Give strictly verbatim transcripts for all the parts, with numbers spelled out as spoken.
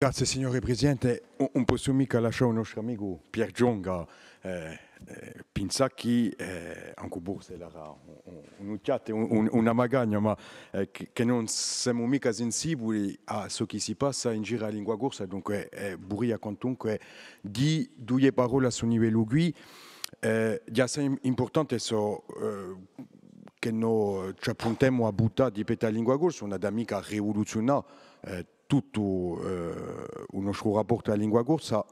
Grazie, signore Presidente. Ùn, ùn possu micca lascià u nostru amicu Piergiorgiu, eh, eh, pinsà chì, eh, ancu Borse l'era un, un, un ucchiatu, un, un, una magagna, ma, eh, chì, chì ùn semu micca sensibuli à ciò chì si passa in giru à a lingua corsa, dunque, eh, vuleria quantunque dì duie parolle à stu livellu quì. Eh, hè assai im-, impurtante ciò, eh, chì no ci appruntemu à buttà di pettu à a lingua corsa, ùn hà da micca rivuluziunà, eh, tuttu, eh, u nostru rapportu à a lingua corsa,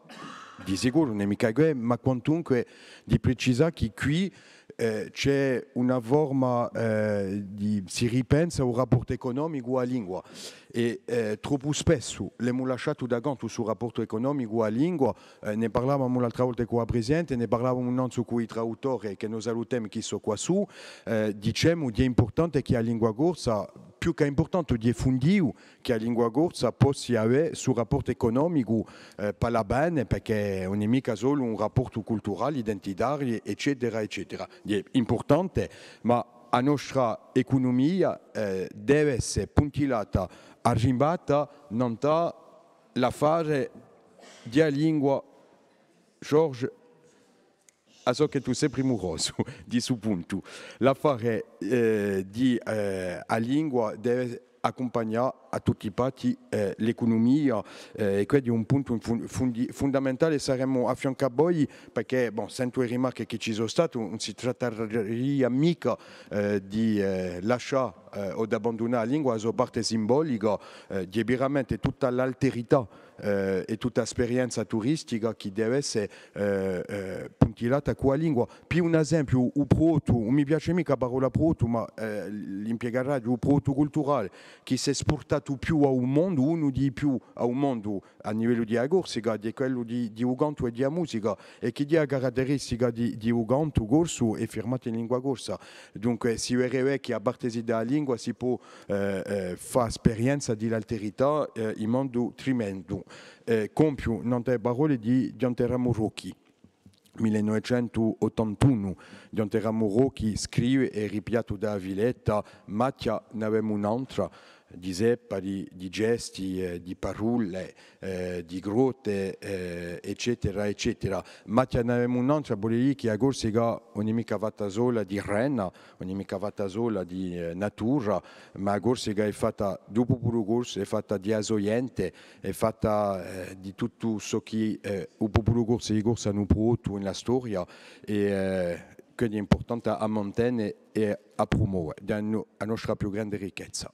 di sicuru, ùn hè micca què, ma quantunque di precisà chì quì, eh, ci hè una forma, eh, di, si ripensa u rapportu ecunomicu à a lingua. È, eh, troppu spessu l'emu lasciatu da cantu stu rapportu ecunomicu à a lingua, eh, ne parlavamu l'altra volta cù a Presidente, ne parlavamu nanzu cù i traduttori chì no salutemu chì sò quassù, eh, dicemu, hè impurtante chì a lingua corsa, più chè impurtante, hè fundiu, chì a lingua corsa possi avè stu rapportu ecunomicu, eh, pà l'avvene, perchè ùn hè micca solu un rapportu culturale, identitariu, eccetera, eccetera. Hè impurtante, ma a nostra ecunumia, eh, deve esse puntillata, arrimbata, nant'à l'affare di a lingua, Georges, à ciò chì tù sì primurosu di stu puntu. L'affare, eh, di, eh, a lingua deve accumpagnà à tutti i patti, eh, l'ecunumia, eh, è quessu hè un puntu fun-, fundi-, fundamentale. Saremu à fiancu à voi, perchè, bon, sentu e rimarche chì ci sò state, ùn si trattaria micca, eh, di, eh, lascià, eh, o d'abbandunà a lingua, a so parte simbolica, eh, hè veramente tutta l'alterità eh, è tutta a sperienza turistica chì deve esse, eh, eh, puntillata cù a lingua. Pigliu un esempiu, u pruduttu, ùn mi piace micca a parolla pruduttu, ma, eh, l'impiegaraghju, u pruduttu culturale, chì s'hè spurtatu più à u mondu, unu di i più à u mondu à livellu di a Corsica, hè quellu di, di u cantu è di a musica, è chì hè a caratteristica di, di u cantu corsu hè firmatu in lingua corsa. Dunque, si vede chì a parte di a lingua si pò eh, eh, fà sperienza di l'alterità, eh, in modu trimendu. Eh, compiu nant'à e parolle di Ghjuvan Teramu Rocchi, mille novecentu ottantunu, Ghjuvan Teramu Rocchi scrive, è ripigliatu da Filetta: Machja n'avemu un'antra, di seppa, di, di gesti, eh, di parolle, eh, di grotte, eh, eccetera, eccetera. Machja n'avemu un'antra, vole dì chì a Corsica ùn hè micca fatta sola di rena, ùn hè micca fatta sola di, eh, natura, ma a Corsica hè fatta di u populu corsu, hè fatta di a so ghjente, hè fatta, eh, di tuttu ciò chì, eh, u populu corsu è i Corsi anu pruduttu in a storia, è, eh, chì hè impurtante à mantene è à prumove, hè a no-, a nostra più grande ricchezza.